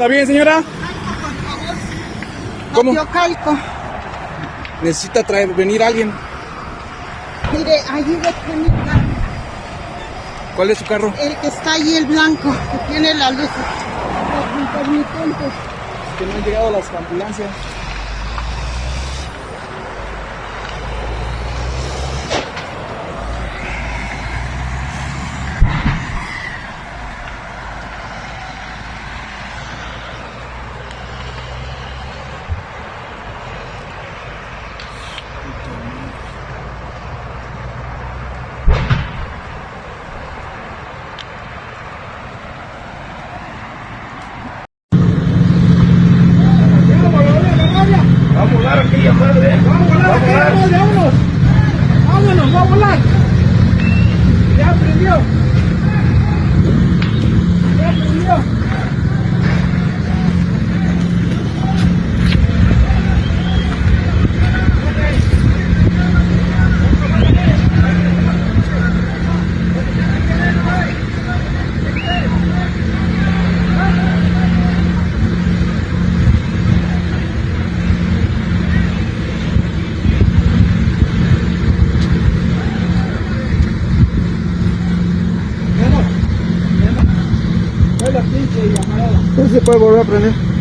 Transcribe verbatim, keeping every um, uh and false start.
¿Está bien, señora? ¿Cómo? Calco. Necesita traer, venir alguien. Mire, ayúdame. ¿Cuál es su carro? El que está ahí, el blanco, que tiene la luz intermitente. Que no han llegado las ambulancias. Vamos a volar aquella madre. Vamos a volar aquella madre, vámonos. Vámonos, va a volar. Ya prendió. Ya prendió. No se puede volver a prender.